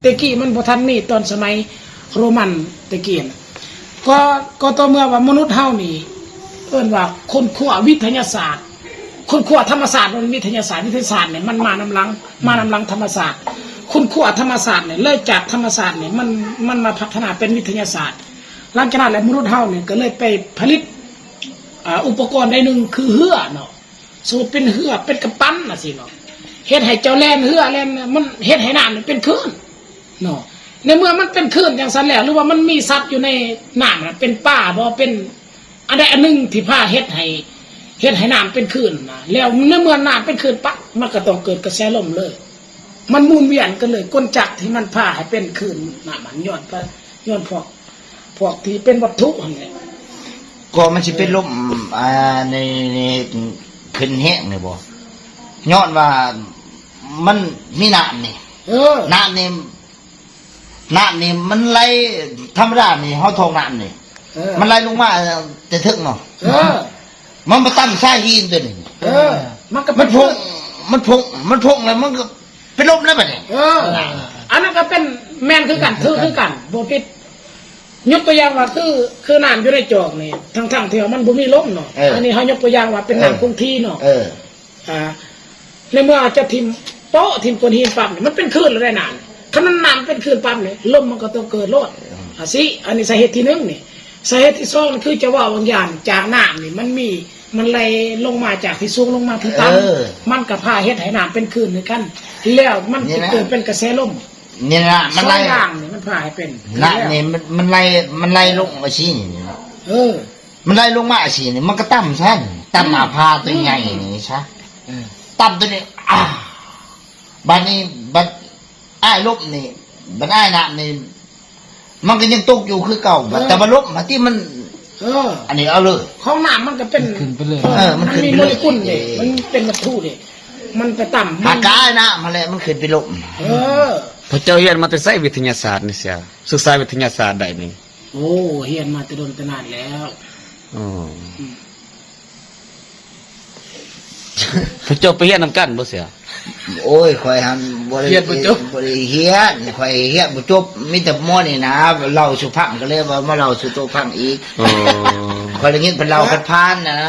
ຕະກີ້ມັນບໍ່ທັນມີ ຕອນສະໄໝໂຣມັນຕະກີ້ນະ ກໍ ກໍຕໍ່ເມື່ອວ່າມະນຸດເຮົານີ້ ເອີ້ນວ່າຄົ້ນຄວ້າວິທະຍາສາດ ຄົ້ນຄວ້າທຳມະຊາດ ບໍ່ແມ່ນວິທະຍາສາດ ວິທະຍາສາດນີ້ມັນມານຳຫຼັງ ມານຳຫຼັງທຳມະຊາດ ຄົ້ນຄວ້າທຳມະຊາດນີ້ ເລີຍຈາກທຳມະຊາດນີ້ ມັນ ມັນມາພັດທະນາເປັນວິທະຍາສາດ. ຫຼັງຈາກນັ້ນແຫຼະ ມະນຸດເຮົານີ້ກໍເລີຍໄປຜະລິດ ອ່າ ອຸປະກອນໃດໜຶ່ງ ຄືເຮືອເນາະ ສົມມຸດເປັນເຮືອ ເປັນກຳປັ່ນຈັ່ງຊີ້ເນາະ ເຮັດໃຫ້ເຈົ້າແລ່ນເຮືອແລ່ນ ມັນເຮັດໃຫ້ນ້ຳນີ້ເປັນຄື້ນເນາະ. ໃນເມື່ອມັນເປັນຄື້ນຈັ່ງຊັ້ນແລ້ວ ຫຼືວ່າມັນມີສັດຢູ່ໃນນ້ຳນະ ເປັນປາບໍ ເປັນອັນໃດອັນໜຶ່ງທີ່ພາເຮັດໃຫ້ ເຮັດໃຫ້ນ້ຳເປັນຄື້ນນະ ແລ້ວໃນເມື່ອນ້ຳເປັນຄື້ນປັບ ມັນກໍຕ້ອງເກີດກະແສລົມເລີຍ ມັນໝູນວຽນກັນເລີຍ ກົນຈັກທີ່ມັນພາໃຫ້ເປັນຄື້ນນ້ຳມັນຍ້ອນ ຍ້ອນພວກ ພວກທີ່ເປັນວັດຖຸຫັ້ນແຫຼະ. ກໍມັນຊິເປັນລົມ ອ່າ ໃນ ໃນຂຶ້ນແຮງນີ້ບໍ? ຍ້ອນວ່າມັນມີນ້ຳນີ້ ເອີ ນ້ຳນີ້ ນ້ຳນີ້ມັນໄຫຼທຳມະດານີ້ ເຮົາທ້ອງນ້ຳນີ້ ເອີ ມັນໄຫຼລົງມາແຕ່ເທິງເນາະ ເອີ ມັນມາຕຳຊາຫີນຕົວນີ້ ເອີ ມັນກໍ ມັນພົງ ມັນພົງ ມັນພົງແລ້ວມັນກໍ ເປັນລົມແລ້ວບັດນີ້ ເອີ ອັນນັ້ນກໍເປັນ ແມ່ນຄືກັນ ຖືກຄືກັນ ບໍ່ຜິດ. ຍົກຕົວຢ່າງວ່າ ຄື ຄືນ້ຳຢູ່ໃນຈອກນີ້ ທັງໆທີ່ວ່າມັນບໍ່ມີລົມເນາະ ເອີ ອັນນີ້ເຮົາຍົກຕົວຢ່າງວ່າເປັນນ້ຳ ເອີ ຄົງທີ່ເນາະ ເອີ ອ່າ ໃນເມື່ອເຈົ້າຖິ້ມໂປະ ຖິ້ມກ້ອນຫີນປັບນີ້ ມັນເປັນຄື້ນແລ້ວໄດ໋ນ້ຳ ຄັນມັນນ້ຳເປັນຄື້ນປັບນີ້ ລົມມັນກໍຕ້ອງເກີດໂລດ ເອີ ອາ ຊີ້ ອັນນີ້ສາເຫດທີໜຶ່ງນີ້. ສາເຫດທີສອງນີ້ ຄືຈະເວົ້າບາງຢ່າງ ຈາກນ້ຳນີ້ມັນມີ ມັນໄຫຼລົງມາຈາກທີ່ສູງລົງມາທີ່ຕ່ຳ ເອີ ມັນກໍພາເຮັດໃຫ້ນ້ຳເປັນຄື້ນຄືກັນ ແລ້ວມັນ ນີ້ນະ ຈະເກີດເປັນກະແສລົມ ນີ້ນະ ມັນໄຫຼ ສອງຢ່າງນີ້ມັນພາໃຫ້ເປັນ ນ້ຳນີ້ ແລ້ວ ມັນ ມັນໄຫຼ ມັນໄຫຼລົງມາຊີ້ນີ້ ເອີ ມັນໄຫຼລົງມາຊີ້ນີ້ ມັນກໍຕຳຊັ້ນ ຕຳ ອືມ ອາພາຕົວໃຫຍ່ນີ້ຊະ ອືມ ຕຳຕົວນີ້ ອາ ບາດນີ້ ບາດ ອ້າຍລົມນີ້ ບັນອ້າຍນ້ຳນີ້ ມັນກໍຍັງຕົກຢູ່ຄືເກົ່າ ເອີ ແຕ່ວ່າລົມຫັ້ນຕິມັນ ເອີ ອັນນີ້ເອົາເລີຍ ຂອງນ້ຳມັນກໍເປັນ ມັນຂຶ້ນໄປເລີຍ ເອີ ມັນຂຶ້ນໄປເລີຍ ມັນມີໂມເລກຸນເດ້ ເອີ ມັນເປັນວັດຖຸເດ້ ມັນໄປຕຳ ຫາກາຍນ້ຳຫັ້ນແຫຼະ ມັນຂຶ້ນໄປລົມ ເອີ ພວກເຈົ້າຮຽນມາແຕ່ໃສ ວິທະຍາສາດນີ້ເສຍ ສຶກສາວິທະຍາສາດໄດ້ນີ້? ໂອ້ ຮຽນມາແຕ່ດົນແຕ່ນານແລ້ວ ອໍ ອືມ ພວກເຈົ້າໄປຮຽນນຳກັນບໍ່ເສຍ? ໂອ້ຍ ຂ້ອຍຫັ້ນບໍ່ໄດ້ຮຽນບໍ່ຈົບ ບໍ່ໄດ້ຮຽນ ຂ້ອຍຮຽນບໍ່ຈົບ ມີແຕ່ໝໍນີ້ນະເລົ່າສູ່ຟັງ ກໍເລີຍວ່າມາເລົ່າສູ່ໂຕຟັງອີກ ອໍ ຂ້ອຍໄດ້ຍິນເພິ່ນເລົ່າຜ່ານໆນະ.